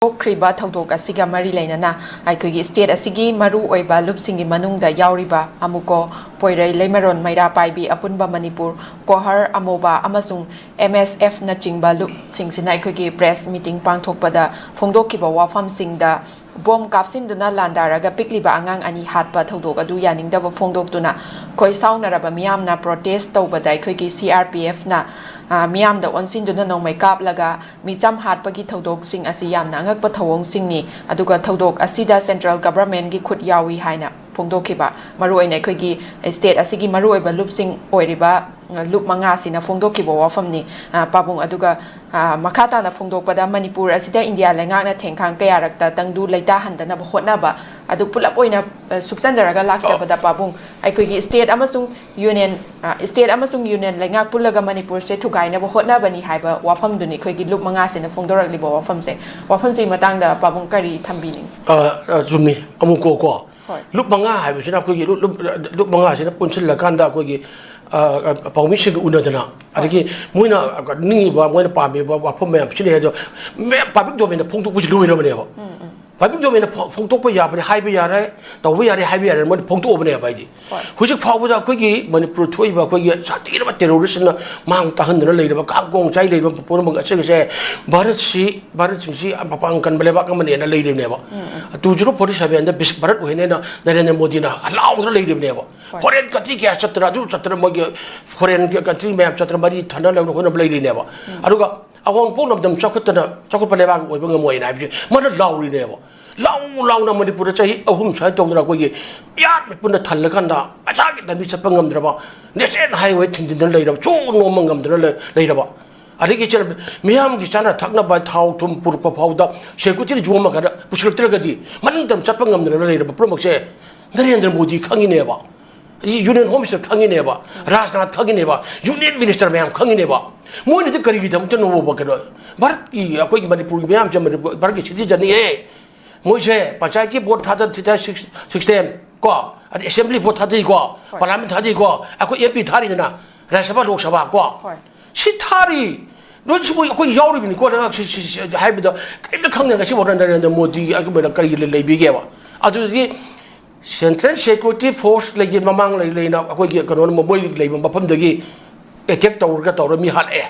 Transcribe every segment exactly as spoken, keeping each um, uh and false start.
ꯊꯣꯛꯈ꯭ꯔꯤꯕ ꯊꯧꯗꯣꯛ ꯑꯁꯤꯒ ꯃꯔꯤ ꯂꯩꯅꯅ ꯑꯩꯈꯣꯏꯒꯤ ꯁ꯭ꯇꯦꯠ ꯑꯁꯤꯒꯤ ꯃꯔꯨ ꯑꯣꯏꯕ ꯂꯨꯞꯁꯤꯡꯒꯤ ꯃꯅꯨꯡꯗ ꯌꯥꯎꯔꯤꯕ ꯑꯃꯨꯀꯣ, ꯄꯣꯏꯔꯩ, ꯂꯩꯃꯔꯣꯟ, ꯃꯩꯔꯥ ꯄꯥꯏꯕꯤ, ꯑꯄꯨꯟꯕ ꯃꯅꯤꯄꯨꯔ, ꯀꯣꯍꯔ, ꯑꯃꯣꯕꯥ ꯑꯃꯁꯨꯡ ꯑꯦꯝ ꯑꯦꯁ ꯑꯦꯐꯅꯆꯤꯡꯕ ꯂꯨꯞꯁꯤꯡꯁꯤꯅ ꯑꯩꯈꯣꯏꯒꯤ ꯄ꯭ꯔꯦꯁ ꯃꯤꯇꯤꯡ ꯄꯥꯡꯊꯣꯛꯄꯗ ꯐꯣꯡꯗꯣꯛꯈꯤꯕ ꯋꯥꯐꯝꯁꯤꯡꯗ ꯕꯣꯝ ꯀꯥꯞꯁꯤꯟꯗꯨꯅ ꯂꯥꯟꯗꯥꯔꯒ ꯄꯤꯛꯂꯤꯕ ꯑꯉꯥꯡ ꯑꯅꯤ ꯍꯥꯠꯄ ꯊꯧꯗꯣꯛ ꯑꯗꯨ ꯌꯥꯅꯤꯡꯗꯕ ꯐꯣꯡꯗꯣꯛꯇꯨꯅ ꯈꯣꯏ ꯁꯥꯎꯅꯔꯕ ꯃꯤꯌꯥꯝꯅ ꯄ꯭ꯔꯣꯇꯦꯁ ꯇꯧꯕꯗ ꯑꯩꯈꯣꯏꯒꯤ ꯁꯤ ꯑꯥꯔ ꯄꯤ ꯑꯦꯐꯅ, ꯑ, ꯃꯤꯌꯥꯝꯗ ꯑꯣꯟꯁꯤꯟꯗꯨꯅ ꯅꯣꯡꯃꯩ ꯀꯥꯞꯂꯒ ꯃꯤꯆꯝ ꯍꯥꯠꯄꯒꯤ ꯊꯧꯗꯣꯛꯁꯤꯡ ꯑꯁꯤ ꯌꯥꯝꯅ ꯑꯉꯛꯄ ꯊꯧꯑꯣꯡꯁꯤꯡꯅꯤ, ꯑꯗꯨꯒ ꯊꯧꯗꯣꯛ ꯑꯁꯤꯗ ꯁꯦꯟꯇ꯭ꯔꯦꯜ ꯒꯚꯔꯟꯃꯦꯟꯠꯀꯤ ꯈꯨꯠ ꯌꯥꯎꯏ ꯍꯥꯏꯅ ꯐꯣꯡꯗꯣꯛꯈꯤꯕ꯫ ꯃꯔꯨꯑꯣꯏꯅ ꯑꯩꯈꯣꯏꯒꯤ ꯁ꯭ꯇꯦꯠ ꯑꯁꯤꯒꯤ ꯃꯔꯨꯑꯣꯏꯕ ꯂꯨꯞꯁꯤꯡ ꯑꯣꯏꯔꯤꯕ, ꯑ, ꯂꯨꯞ ꯃꯉꯥꯁꯤꯅ ꯐꯣꯡꯗꯣꯛꯈꯤꯕ ꯋꯥꯐꯝꯅꯤ, ꯑ, ꯄꯥꯕꯨꯡ꯫ ꯑꯗꯨꯒ, ꯑ, ꯃꯈꯥ ꯇꯥꯅ ꯐꯣꯡꯗꯣꯛꯄꯗ, ꯃꯅꯤꯄꯨꯔ ꯑꯁꯤꯗ ꯏꯟꯗꯤꯌꯥ ꯂꯩꯉꯥꯛꯅ ꯊꯦꯡꯈꯥꯡ ꯀꯌꯥꯔꯛꯇ ꯇꯪꯗꯨ ꯂꯩꯇꯥꯍꯟꯗꯅꯕ ꯍꯣꯠꯅꯕ ꯑꯗꯨ ꯄꯨꯂꯞ ꯑꯣꯏꯅ, ꯑ, ꯁꯨꯞꯆꯟꯖꯔꯒ ꯂꯥꯛꯆꯕꯗ, ꯄꯥꯕꯨꯡ, ꯑꯩꯈꯣꯏꯒꯤ ꯁ꯭ꯇꯦꯠ ꯑꯃꯁꯨꯡ ꯌꯨꯅꯤꯌꯟ, ꯑ, ꯁ꯭ꯇꯦꯠ ꯑꯃꯁꯨꯡ ꯌꯨꯅꯤꯌꯟ ꯂꯩꯉꯥꯛ ꯄꯨꯜꯂꯒ ꯃꯅꯤꯄꯨꯔꯁꯦ ꯊꯨꯒꯥꯏꯅꯕ ꯍꯣꯠꯅꯕꯅꯤ ꯍꯥꯏꯕ ꯋꯥꯐꯝꯗꯨꯅꯤ ꯑꯩꯈꯣꯏꯒꯤ ꯂꯨꯞ ꯃꯉꯥꯁꯤꯅ ꯐꯣꯡꯗꯣꯔꯛꯂꯤꯕ ꯋꯥꯐꯝꯁꯦ꯫ ꯋꯥꯐꯝꯁꯤꯒꯤ ꯃꯇꯥꯡꯗ ꯄꯥꯕꯨꯡ ꯀꯔꯤ ꯊꯝꯕꯤꯅꯤꯡ? ꯑ, ꯑ, ꯆꯨꯝꯃꯤ꯫ ꯑꯃꯨꯛ ꯀꯣ, ꯀꯣ꯫ ꯍꯣꯏ꯫ ꯂꯨꯞ ꯃꯉꯥ ꯍꯥꯏꯕꯁꯤꯅ ꯑꯩꯈꯣꯏꯒꯤ ꯂꯨꯞ, ꯂꯨꯞ, ꯂꯨꯞ ꯃꯉꯥꯁꯤꯅ ꯄꯨꯟꯁꯤꯜꯂꯀꯥꯟꯗ ꯑꯩꯈꯣꯏꯒꯤ, ꯑ, ꯑ, ꯄꯥꯎꯃꯤꯁꯤꯡꯒ ꯎꯅꯗꯅ, ꯍꯣꯏ꯫ ꯑꯗꯒꯤ ꯃꯣꯏꯅ ꯅꯤꯡꯉꯤꯕ, ꯃꯣꯏꯅ ꯄꯥꯝꯃꯤꯕ ꯋꯥꯐꯝ ꯃꯌꯥꯝꯁꯤꯅ ꯍꯦꯛ ꯃꯦ-, ꯄꯕ꯭ꯂꯤꯛ ꯗꯣꯃꯦꯟꯗ ꯐꯣꯡꯗꯣꯛꯄꯁꯤ ꯂꯣꯏꯔꯕꯅꯦꯕ꯫ ꯎꯝ, ꯎꯝ꯫ ꯄꯕ꯭ꯂꯤꯛ ꯗꯣꯃꯦꯟꯗ ꯐꯣ-, ꯐꯣꯡꯗꯣꯛꯄ ꯌꯥꯕꯅꯤ, ꯍꯥꯏꯕ ꯌꯥꯔꯦ, ꯇꯧꯕ ꯌꯥꯔꯦ, ꯍꯥꯏꯕ ꯌꯥꯔꯦ, ꯃꯣꯏꯅ ꯐꯣꯡꯗꯣꯛꯑꯕꯅꯦꯕ ꯑꯩꯗꯤ꯫ ꯍꯣꯏ꯫ ꯍꯧꯖꯤꯛ ꯐꯥꯎꯕꯗ ꯑꯩꯈꯣꯏꯒꯤ ꯃꯅꯤꯄꯨꯔ ꯊꯣꯛꯏꯕ ꯑꯩꯈꯣꯏꯒꯤ ꯁꯥꯊꯤꯔꯕ ꯇꯦꯔꯣꯔꯤꯁꯁꯤꯡꯅ ꯃꯥꯡ ꯇꯥꯛꯍꯟꯗꯨꯅ ꯂꯩꯔꯤꯕ, ꯀꯥꯡ ꯀꯣꯡ ꯆꯥꯏ ꯂꯩꯔꯤꯕ ꯄꯨꯝꯅꯃꯛ ꯑꯁꯤꯒꯤꯁꯦ ꯚꯥꯔꯠꯁꯤ, ꯚꯥꯔꯠꯁꯤꯡꯁꯤ ꯃꯄꯥꯡ ꯀꯟꯕ ꯂꯩꯕꯥꯛ ꯑꯃꯅꯦꯅ ꯂꯩꯔꯤꯕꯅꯦꯕ꯫ ꯎꯝ, ꯎꯝ꯫ Two zero forty seven ꯗ ꯕꯤꯁ-, ꯚꯥꯔꯠ ꯑꯣꯏꯅꯦꯅ ꯅꯔꯦꯟꯗ꯭ꯔ ꯃꯣꯗꯤꯅ ꯂꯥꯎꯗꯅ ꯂꯩꯔꯤꯕꯅꯦꯕ꯫ ꯍꯣꯏ꯫ Foreign country ꯀꯌꯥ ꯆꯠꯇꯅ, ꯑꯗꯨ ꯆꯠꯇꯅ, ꯃꯣꯏꯒꯤ foreign country ꯃꯌꯥꯝ ꯆꯠꯇꯅ ꯃꯔꯤ ꯊꯅꯅꯕ ꯍꯣꯠꯅꯕ ꯂꯩꯔꯤꯅꯦꯕ꯫ ꯎꯝ꯫ ꯑꯗꯨꯒ ꯑꯋꯥꯡ ꯄꯣꯛꯅꯐꯝꯗ ꯆꯥꯎꯈꯠꯇꯅ, ꯆꯥꯎꯈꯠꯄ ꯂꯩꯕꯥꯛ ꯑꯣꯏꯕ ꯉꯝꯃꯣꯏꯅ ꯍꯥꯏꯕꯁꯦ ꯃꯥꯅ ꯂꯥꯎꯔꯤꯅꯦꯕ꯫ ꯂꯥꯎ ꯂꯥꯎꯅ ꯃꯅꯤꯄꯨꯔꯗ ꯆꯍꯤ ꯑꯍꯨꯝ ꯁꯨꯃꯥꯏꯅ ꯇꯧꯗꯅ ꯑꯩꯈꯣꯏꯒꯤ ꯃꯤꯌꯥꯝ ꯄꯨꯟꯅ ꯊꯜꯂꯀꯥꯟꯗ ꯃꯁꯥꯒꯤ ꯂꯝꯕꯤ ꯆꯠꯄ ꯉꯝꯗ꯭ꯔꯕ, national highway ꯊꯤꯡꯖꯤꯟꯗꯅ ꯂꯩꯔꯕ, ꯆꯨ ꯅꯣꯝꯕ ꯉꯝꯗꯅ ꯂꯩ-, ꯂꯩꯔꯕ, ꯑꯗꯒꯤ ꯆꯦ-, ꯃꯤꯌꯥꯝꯒꯤ ꯆꯥꯅ ꯊꯛꯅꯕ ꯊꯥꯎ ꯊꯨꯝ ꯄꯨꯔꯛꯄ ꯐꯥꯎꯗ security ꯌꯣꯝꯃꯒ ꯄꯨꯁꯤꯜꯂꯛꯇ꯭ꯔꯒꯗꯤ ꯃꯅꯤꯡ ꯇꯝ ꯆꯠꯄ ꯉꯝꯗꯅ ꯂꯩꯔꯕ ꯄꯨꯝꯅꯃꯛꯁꯦ Narendra Modi ꯈꯪꯉꯤꯅꯦꯕ꯫ Union Home Minister ꯈꯪꯉꯤꯅꯦꯕ, Rajnath ꯈꯪꯉꯤꯅꯦꯕ, Union Minister ꯃꯌꯥꯝ ꯈꯪꯉꯤꯅꯦꯕ꯫ ꯃꯣꯏꯅꯗꯤ ꯀꯔꯤꯒꯤꯗꯃꯛꯇꯅꯣꯕ ꯀꯩꯅꯣ? ꯚꯥꯔꯠꯀꯤ, ꯑꯩꯈꯣꯏꯒꯤ ꯃꯅꯤꯄꯨꯔꯒꯤ ꯃꯤꯌꯥꯝꯁꯦ ꯃꯅꯤꯄꯨꯔ, ꯚꯥꯔꯠꯀꯤ citizenꯅꯤꯍꯦ꯫ ꯃꯣꯏꯁꯦ ꯄꯟꯆꯥꯌꯠꯀꯤ vote ꯊꯥꯗ, ꯊꯥꯗ six-, system ꯀꯣ, ꯑꯗꯩ assembly vote ꯊꯥꯗꯩꯀꯣ, ꯍꯣꯏ꯫ Parliament ꯊꯥꯗꯩꯀꯣ, ꯑꯩꯈꯣꯏ M P ꯊꯥꯔꯤꯗꯅ, ꯔꯥꯖ꯭ꯌ ꯁꯚꯥ, ꯂꯣꯛ ꯁꯚꯥ ꯀꯣ꯫ ꯍꯣꯏ꯫ ꯁꯤ ꯊꯥꯔꯤ꯫ ꯂꯣꯏꯅ ꯁꯤꯕꯨ ꯑꯩꯈꯣꯏ ꯌꯥꯎꯔꯤꯕꯅꯤꯀꯣ꯫ ꯂꯩꯉꯥꯛꯁꯤ ꯁꯤ- ꯁꯤ- ꯍꯥꯏꯕꯗ ꯀꯔꯤꯝꯇ ꯈꯪꯗꯅ ꯉꯁꯤꯐꯥꯎ ꯅꯔꯦꯟꯗ꯭ꯔ ꯃꯣꯗꯤꯒꯤ ꯑꯗꯨꯃꯥꯏꯅ ꯀꯔꯤ ꯂꯩꯕꯤꯒꯦꯕ? ꯑꯗꯨꯗꯤ ꯁꯦꯟꯇ꯭ꯔꯦꯜ ꯁꯦꯀ꯭ꯌꯨꯔꯤꯇꯤ ꯐꯣꯔꯁ ꯂꯩꯒꯤ ꯃꯃꯥꯡ ꯂꯩ ꯂꯩꯅ ꯑꯩꯈꯣꯏꯒꯤ ꯀꯩꯅꯣꯅ ꯃꯣꯏ ꯂꯩꯕ ꯃꯐꯝꯗꯒꯤ ꯑꯦꯇꯦꯛ ꯇꯧꯔꯒ ꯇꯧꯔ ꯃꯤ ꯍꯥꯠꯂꯛꯑꯦ꯫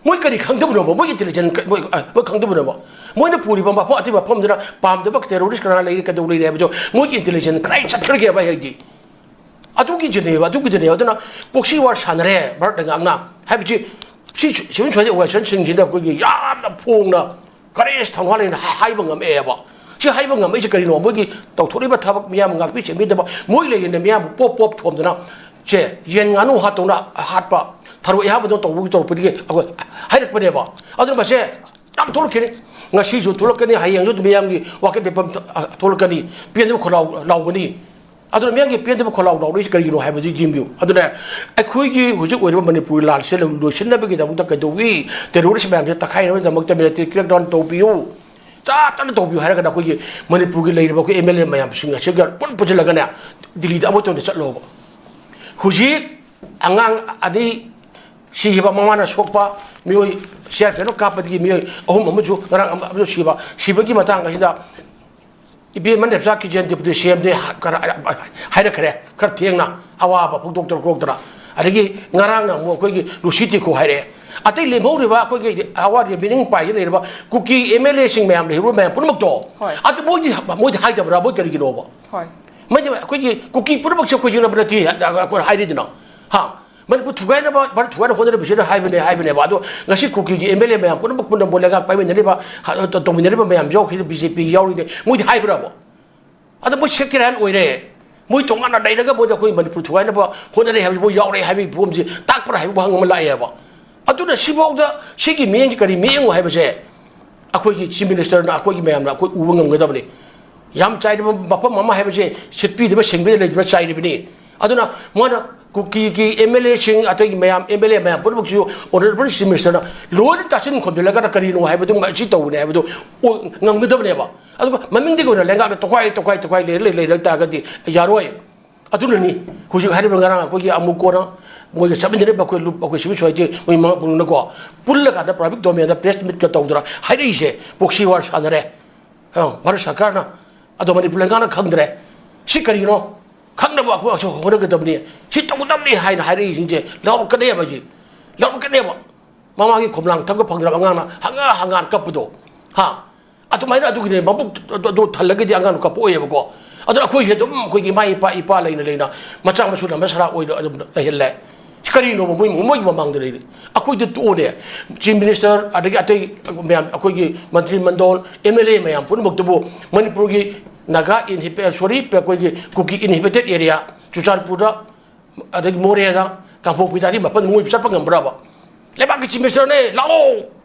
ꯃꯣꯏ ꯀꯔꯤ ꯈꯪꯗꯕꯅꯣꯕ? ꯃꯣꯏ ꯏꯟꯇꯦꯂꯤꯖꯦꯟ ꯀ- ꯃꯣꯏ ꯑ, ꯃꯣꯏ ꯈꯪꯗꯕꯅꯣꯕ? ꯃꯣꯏꯅ ꯄꯨꯔꯤꯕ ꯃꯐꯝ ꯑꯇꯩ ꯃꯐꯝꯗꯨꯗ ꯄꯥꯝꯗꯕ ꯇꯦꯔꯣꯔꯤꯁ ꯀꯅꯥ ꯂꯩꯔꯤ, ꯀꯩꯗꯧ ꯂꯩꯔꯤ ꯍꯥꯏꯕꯗꯣ ꯃꯣꯏꯒꯤ ꯏꯟꯇꯦꯂꯤꯖꯦꯟ ꯀꯗꯥꯏ ꯆꯠꯈ꯭ꯔꯒꯦꯕ ꯑꯩ ꯍꯥꯏꯗꯤ? ꯑꯗꯨꯒꯤꯗꯨꯅꯦꯕ ꯑꯗꯨꯒꯤꯗꯨꯅꯦꯕ ꯑꯗꯨꯅ ꯄ꯭ꯔꯣꯛꯁꯤ ꯋꯥꯔ ꯁꯥꯟꯅꯔꯦ ꯚꯥꯔꯠ ꯂꯩꯉꯥꯛꯅ ꯍꯥꯏꯕꯁꯤ꯫ ꯁꯤ ꯁꯤꯚꯤꯜ ꯁꯣꯁꯥꯏꯇꯤ ꯑꯣꯔꯒꯅꯥꯏꯖꯦꯁꯟꯁꯤꯡꯁꯤꯅ ꯑꯩꯈꯣꯏꯒꯤ ꯌꯥꯝꯅ ꯐꯣꯡꯅ ꯀꯔꯦꯖ ꯊꯧꯅꯥ ꯂꯩꯅ ꯍꯥꯏꯕ ꯉꯝꯃꯛꯑꯦꯕ꯫ ꯁꯤ ꯍꯥꯏꯕ ꯉꯝꯃꯛꯏꯁꯦ ꯀꯔꯤꯅꯣ? ꯃꯣꯏꯒꯤ ꯇꯧꯊꯣꯔꯛꯏꯕ ꯊꯕꯛ ꯃꯤꯌꯥꯝ ꯉꯥꯛꯄꯤ ꯆꯦꯟꯕꯤꯗꯕ, ꯃꯣꯏ ꯂꯩꯔꯤꯅ ꯃꯤꯌꯥꯝꯕꯨ ꯄꯣꯞ ꯄꯣꯞ ꯊꯣꯝꯗꯅ ꯁꯦ ꯌꯦꯟ ꯉꯥꯅꯨ ꯍꯥꯠꯇꯧꯅ ꯍꯥꯠꯄ, ꯊꯔꯣꯏ ꯑꯍꯥꯕꯗꯧꯅ ꯇꯧꯕꯒꯤ ꯇꯧꯔꯛꯄꯗꯒꯤ ꯑꯩꯈꯣꯏ ꯍꯥꯏꯔꯛꯄꯅꯦꯕ꯫ ꯑꯗꯨꯅ ꯃꯁꯦ ꯌꯥꯝ ꯊꯣꯛꯂꯛꯈꯤꯅꯤ꯫ ꯉꯁꯤꯁꯨ ꯊꯣꯛꯂꯛꯀꯅꯤ, ꯍꯌꯦꯡꯁꯨ ꯑꯗꯨꯝ ꯃꯤꯌꯥꯝꯒꯤ ꯋꯥꯀꯠ ꯃꯤꯐꯝ ꯊꯣꯛꯂꯛꯀꯅꯤ, ꯄꯦꯟꯗꯕ ꯈꯣꯜꯂꯥꯎ ꯂꯥꯎꯒꯅꯤ꯫ ꯑꯗꯨꯅ ꯃꯤꯌꯥꯝꯒꯤ ꯄꯦꯟꯗꯕ ꯈꯣꯜꯂꯥꯎ ꯂꯥꯎꯔꯛꯏꯁꯤ ꯀꯔꯤꯒꯤꯅꯣ ꯍꯥꯏꯕꯗꯨ ꯌꯦꯡꯕꯤꯌꯨ꯫ ꯑꯗꯨꯅ ꯑꯩꯈꯣꯏꯒꯤ ꯍꯧꯖꯤꯛ ꯑꯣꯏꯔꯤꯕ ꯃꯅꯤꯄꯨꯔꯒꯤ ꯂꯥꯟꯁꯦ ꯂꯣꯏꯁꯤꯟꯅꯕꯒꯤꯗꯃꯛꯇ ꯀꯩꯗꯧꯏ? ꯇꯦꯔꯣꯔꯤꯁ ꯃꯌꯥꯝꯁꯦ ꯇꯛꯈꯥꯏꯅꯕꯒꯤꯗꯃꯛꯇ ꯃꯤꯂꯤꯇꯔꯤ ꯀ꯭ꯔꯦꯛ ꯗꯥꯎꯟ ꯇꯧꯕꯤꯌꯨ, ꯆꯞ ꯆꯥꯅ ꯇꯧꯕꯤꯌꯨ ꯍꯥꯏꯔꯒꯅ ꯑꯩꯈꯣꯏꯒꯤ ꯃꯅꯤꯄꯨꯔꯒꯤ ꯂꯩꯔꯤꯕ ꯑꯩꯈꯣꯏ ꯑꯦꯝ ꯑꯦꯜ ꯑꯦ ꯃꯌꯥꯝꯁꯤꯡ ꯑꯁꯤꯒ ꯄꯨꯟ ꯄꯨꯟꯁꯤꯜꯂꯒꯅꯦ ꯗꯤꯜꯂꯤꯗ ꯑꯃꯠꯇ ꯑꯣꯏꯅ ꯆꯠꯂꯣꯕ꯫ ꯍꯧꯖꯤꯛ ꯑꯉꯥꯡ ꯑꯅꯤ ꯁꯤꯈꯤꯕ, ꯃꯃꯥꯅ ꯁꯣꯛꯄ ꯃꯤꯑꯣꯏ ꯁꯤ ꯑꯥꯔ ꯄꯤ ꯑꯦꯐꯅ ꯀꯥꯞꯄꯗꯒꯤ ꯃꯤꯑꯣꯏ ꯑꯍꯨꯝ ꯑꯃꯁꯨ ꯉꯔꯥꯡ ꯑꯃ- ꯑꯃꯁꯨ ꯁꯤꯕ, ꯁꯤꯕꯒꯤ ꯃꯇꯥꯡ ꯑꯁꯤꯗ ꯏꯕꯦꯝꯃ ꯅꯦꯞꯆꯥ ꯀꯤꯖꯦꯟ ꯗꯤꯄꯨꯇꯤ ꯁꯤ ꯑꯦꯝꯗꯤ ꯈꯔ ꯍꯥꯏꯔꯛꯈ꯭ꯔꯦ, ꯈꯔ ꯊꯦꯡꯅ ꯑꯋꯥꯕ ꯐꯣꯡꯗꯣꯛꯇꯅ ꯈꯣꯠꯇꯅ꯫ ꯑꯗꯒꯤ ꯉꯔꯥꯡꯅ ꯑꯃꯨꯛ ꯑꯩꯈꯣꯏꯒꯤ ꯂꯨꯁꯤ ꯇꯤꯈꯨ ꯍꯥꯏꯔꯛꯑꯦ꯫ ꯑꯇꯩ ꯂꯦꯝꯍꯧꯔꯤꯕ ꯑꯩꯈꯣꯏꯒꯤ ꯑꯋꯥ ꯔꯤꯃꯦꯅꯤꯡ ꯄꯥꯏꯒ ꯂꯩꯔꯤꯕ ꯀꯨꯀꯤ ꯑꯦꯝ ꯑꯦꯜ ꯑꯦꯁꯤꯡ ꯃꯌꯥꯝ ꯂꯩꯍꯧꯔꯤꯕ ꯃꯌꯥꯝ ꯄꯨꯝꯅꯃꯛꯇꯣ, ꯍꯣꯏ꯫ ꯑꯗꯨ ꯃꯣꯏꯗꯤ ꯃꯣꯏꯗꯤ ꯍꯥꯏꯗꯕ꯭ꯔꯥ? ꯃꯣꯏ ꯀꯔꯤꯒꯤꯅꯣꯕ? ꯍꯣꯏ꯫ ꯃꯣꯏꯗꯤ ꯑꯩꯈꯣꯏꯒꯤ ꯀꯨꯀꯤ ꯄꯨꯝꯅꯃꯛꯁꯦ ꯑꯩꯈꯣꯏ ꯌꯦꯛꯅꯕ ꯅꯠꯇꯦ, ꯑꯩꯈꯣꯏ ꯍꯥꯏꯔꯤꯗꯅ꯫ ꯍꯥ? ꯃꯅꯤꯄꯨꯔ ꯊꯨꯒꯥꯏꯅꯕ, ꯚꯥꯔꯠ ꯊꯨꯒꯥꯏꯅꯕ ꯍꯣꯠꯅꯔꯤꯕꯁꯤꯅ ꯍꯥꯏꯕꯅꯦ, ꯍꯥꯏꯕꯅꯦꯕ꯫ ꯑꯗꯣ ꯉꯁꯤ ꯀꯨꯀꯤꯒꯤ ꯑꯦꯝ ꯑꯦꯜ ꯑꯦ ꯃꯌꯥꯝ ꯄꯨꯝꯅꯃꯛ ꯄꯨꯟꯅ ꯃꯣꯏ ꯂꯩꯉꯥꯛ ꯄꯥꯏꯃꯤꯟꯅꯔꯤꯕ, ꯍ-, ꯇꯧꯃꯤꯟꯅꯔꯤꯕ ꯃꯌꯥꯝ ꯌꯥꯎꯈꯤꯕ ꯕꯤ ꯖꯦ ꯄꯤꯒꯤ ꯌꯥꯎꯔꯤꯅꯦ, ꯃꯣꯏꯗꯤ ꯍꯥꯏꯕ꯭ꯔꯕ? ꯑꯗꯣ ꯃꯣꯏ ꯁꯦꯛꯇꯔꯤꯌꯥꯟ ꯑꯣꯏꯔꯦ꯫ ꯃꯣꯏ ꯇꯣꯉꯥꯟꯅ ꯂꯩꯔꯒ ꯃꯣꯏꯗ ꯑꯩꯈꯣꯏ ꯃꯅꯤꯄꯨꯔ ꯊꯨꯒꯥꯏꯅꯕ ꯍꯣꯠꯅꯔꯦ ꯍꯥꯏꯕꯁꯤ ꯃꯣꯏ ꯌꯥꯎꯔꯦ ꯍꯥꯏꯕꯒꯤ ꯐꯤꯕꯝꯁꯤ ꯇꯥꯛꯄ꯭ꯔꯥ ꯍꯥꯏꯕ ꯋꯥꯍꯪ ꯑꯃ ꯂꯥꯛꯑꯦꯕ꯫ ꯑꯗꯨꯅ ꯁꯤꯐꯥꯎꯗ ꯁꯤꯒꯤ ꯃꯤꯠꯌꯦꯡꯁꯤ ꯀꯔꯤ ꯃꯤꯠꯌꯦꯡꯅꯣ ꯍꯥꯏꯕꯁꯦ ꯑꯩꯈꯣꯏꯒꯤ ꯆꯤꯐ ꯃꯤꯅꯤꯁꯇꯔꯅ ꯑꯩꯈꯣꯏꯒꯤ ꯃꯌꯥꯝꯅ ꯑꯩꯈꯣꯏ ꯎꯕ ꯉꯝꯒꯗꯕꯅꯤ꯫ ꯌꯥꯝ ꯆꯥꯏꯔꯕ ꯃꯐꯝ ꯑꯃ ꯍꯥꯏꯕꯁꯦ ꯁꯤꯠꯄꯤꯗꯕ ꯁꯦꯡꯕꯤꯗ ꯂꯩꯇꯕ ꯆꯥꯏꯔꯤꯕꯅꯤ꯫ ꯑꯗꯨꯅ ꯃꯣꯏꯅ ꯀꯨꯀꯤꯒꯤ ꯑꯦꯝ ꯑꯦꯜ ꯑꯦꯁꯤꯡ, ꯑꯇꯩꯒꯤ ꯃꯌꯥꯝ, ꯑꯦꯝ ꯑꯦꯜ ꯑꯦ ꯃꯌꯥꯝ ꯄꯨꯝꯅꯃꯛꯁꯤꯁꯨ ꯑꯣꯅꯔꯦꯕꯜ ꯆꯤꯐ ꯃꯤꯅꯤꯁꯇꯔꯅ ꯂꯣꯏꯅ ꯇꯥꯁꯤꯟ ꯈꯣꯝꯖꯤꯜꯂꯒ ꯀꯔꯤꯅꯣ ꯍꯥꯏꯕꯗꯨ ꯁꯤ ꯇꯧꯕꯅꯦ ꯍꯥꯏꯕꯗꯨ ꯉꯝꯒꯗꯕꯅꯦꯕ꯫ ꯑꯗꯨꯒ ꯃꯃꯤꯡꯗꯒꯤ ꯑꯣꯏꯅ ꯂꯩꯉꯥꯛꯅ ꯇꯣꯈꯥꯏ, ꯇꯣꯈꯥꯏ, ꯇꯣꯈꯥꯏ ꯂꯩꯔ ꯂꯩ-, ꯂꯩꯔꯛ ꯇꯥꯔꯒꯗꯤ ꯌꯥꯔꯣꯏ꯫ ꯑꯗꯨꯅꯅꯤ ꯍꯧꯖꯤꯛ ꯍꯥꯏꯔꯤꯕ ꯉꯔꯥꯡ ꯑꯩꯈꯣꯏꯒꯤ ꯑꯃꯨꯀꯣꯅ ꯃꯣꯏꯒ ꯆꯠꯃꯤꯟꯅꯔꯤꯕ ꯑꯩꯈꯣꯏ ꯂꯨꯞ ꯑꯩꯈꯣꯏ ꯁꯤꯚꯤꯜ ꯁꯣꯁꯥꯏꯇꯤ ꯃꯣꯏ ꯃꯉꯥ ꯄꯨꯝꯅꯃꯛꯅꯀꯣ ꯄꯨꯜꯂꯀꯥꯟꯗ ꯄꯕ꯭ꯂꯤꯛ ꯗꯣꯃꯦꯟꯗ ꯄ꯭ꯔꯦꯁ ꯃꯤꯠꯀ ꯇꯧꯗꯅ ꯍꯥꯏꯔꯛꯏꯁꯦ꯫ ꯄ꯭ꯔꯣꯛꯁꯤ ꯋꯥꯔ ꯁꯥꯟꯅꯔꯦ꯫ ꯑ, ꯚꯥꯔꯠ ꯁꯔꯀꯥꯔꯅ꯫ ꯑꯗꯣ ꯃꯅꯤꯄꯨꯔ ꯂꯩꯉꯥꯛꯅ ꯈꯪꯗ꯭ꯔꯦ꯫ ꯁꯤ ꯀꯔꯤꯅꯣ? ꯈꯪꯅꯕ ꯑꯩꯈꯣꯏ ꯑꯁꯨ ꯍꯣꯠꯅꯒꯗꯕꯅꯤ꯫ ꯁꯤ ꯇꯧꯒꯗꯕꯅꯤ ꯍꯥꯏꯅ ꯍꯥꯏꯔꯛꯏꯁꯤꯡꯁꯦ ꯂꯥꯎꯔꯛꯀꯅꯦꯕ ꯍꯧꯖꯤꯛ꯫ ꯂꯥꯎꯔꯛꯀꯅꯦꯕ꯫ ꯃꯃꯥꯒꯤ ꯈꯣꯝꯂꯥꯡ ꯊꯛꯄ ꯐꯪꯗ꯭ꯔꯕ ꯑꯉꯥꯡꯅ ꯍꯪꯒꯥ ꯍꯪꯒꯥꯅ ꯀꯞꯄꯗꯣ꯫ ꯍꯥ? ꯑꯗꯨꯃꯥꯏꯅ ꯑꯗꯨꯒꯤꯅꯦ ꯃꯕꯨꯛ ꯑꯗꯨ, ꯑꯗꯨ ꯊꯜꯂꯒꯗꯤ ꯑꯉꯥꯡꯗꯣ ꯀꯞꯄꯛꯑꯣꯏꯌꯦꯕꯀꯣ꯫ ꯑꯗꯨꯅ ꯑꯩꯈꯣꯏꯁꯦ ꯑꯗꯨꯝ ꯑꯩꯈꯣꯏꯒꯤ ꯏꯃꯥ ꯏꯄꯥ, ꯏꯄꯥ ꯂꯩꯅ ꯂꯩꯅ ꯃꯆꯥ ꯃꯁꯨ ꯂꯝꯕ ꯁꯔꯥ ꯑꯣꯏꯅ ꯑꯗꯨꯝ ꯂꯩꯍꯜꯂꯦ꯫ ꯁꯤ ꯀꯔꯤꯅꯣꯕ ꯃꯣꯏ, ꯃꯣꯏꯒꯤ ꯃꯃꯥꯡꯗ ꯂꯩꯔꯤ? ꯑꯩꯈꯣꯏꯗ ꯇꯣꯛꯑꯣꯅꯦ꯫ ꯆꯤꯐ ꯃꯤꯅꯤꯁꯇꯔ, ꯑꯗꯒꯤ ꯑꯇꯩ ꯃꯌꯥꯝ, ꯑꯩꯈꯣꯏꯒꯤ ꯃꯟꯇ꯭ꯔꯤ ꯃꯟꯗꯣꯜ, ꯑꯦꯝ ꯑꯦꯜ ꯑꯦ ꯃꯌꯥꯝ ꯄꯨꯝꯅꯃꯛꯇꯨꯕꯨ ꯃꯅꯤꯄꯨꯔꯒꯤ ꯅꯥꯒꯥ ꯏꯟꯍꯤꯕꯤ-, ꯁꯣꯔꯤ, ꯑꯩꯈꯣꯏꯒꯤ ꯀꯨꯀꯤ ꯏꯟꯍꯤꯕꯤꯇꯦꯠ ꯑꯦꯔꯤꯌꯥ, ꯆꯨꯔꯆꯥꯟꯄꯨꯔꯗ, ꯑꯗꯒꯤ ꯃꯣꯔꯦꯗ, ꯀꯥꯡꯄꯣꯛꯄꯤꯗ, ꯑꯁꯤ ꯃꯐꯝ ꯃꯣꯏ ꯆꯠꯄ ꯉꯝꯕ꯭ꯔꯕ? ꯂꯩꯕꯥꯛꯀꯤ ꯆꯤꯐ ꯃꯤꯅꯤꯁꯇꯔꯅꯦ, ꯂꯥꯛꯑꯣ!